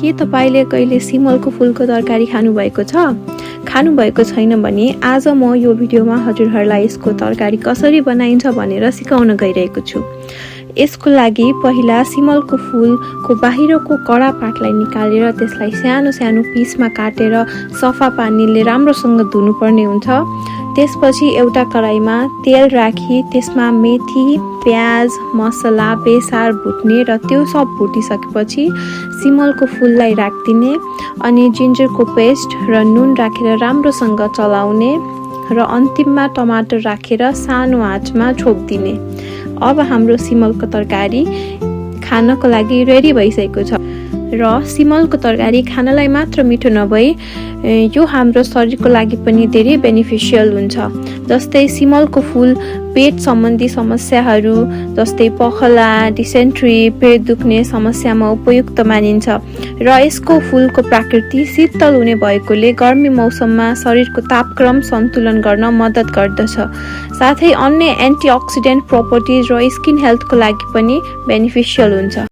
के तपाईले कहिले सिमलको फूलको तरकारी खानुभएको छ? खानुभएको छैन भने आज म यो भिडियोमा हजुरहरूलाई यसको तरकारी कसरी बनाइन्छ भनेर सिकाउन गइरहेको छु। यसको लागि पहिला सिमलको फूलको बाहिरको कडा पातलाई निकालेर त्यसलाई सानो सानो पिसमा काटेर सफा पानीले राम्रोसँग धुनुपर्ने हुन्छ। त्यसपछि एउटा कराईमा तेल राखी त्यसमा मेथी, प्याज, मसला, बेसार भुट्ने र त्यो सब भुटिसकेपछि सिमलको फूललाई राखिदिने अनि जिन्जरको पेस्ट र नुन राखेर राम्रोसँग चलाउने र अन्तिममा टमाटर राखेर सानो आँचमा छोपिदिने। अब हाम्रो सिमलको तरकारी खानको लागि रेडी भइसकेको छ र सिमलको तरकारी खानलाई मात्र मिठो नभई यो हाम्रो शरीरको लागि पनि धेरै बेनिफिसियल हुन्छ। जस्तै सिमलको फूल पेट सम्बन्धी समस्याहरू जस्तै पखला, डिसेन्ट्री, पेट दुख्ने समस्यामा उपयुक्त मानिन्छ र यसको फूलको प्रकृति शीतल हुने भएकोले गर्मी मौसममा शरीरको तापक्रम सन्तुलन गर्न मद्दत गर्दछ। साथै अन्य एन्टिअक्सिडेन्ट प्रपर्टिज र स्किन हेल्थको लागि पनि बेनिफिसियल हुन्छ।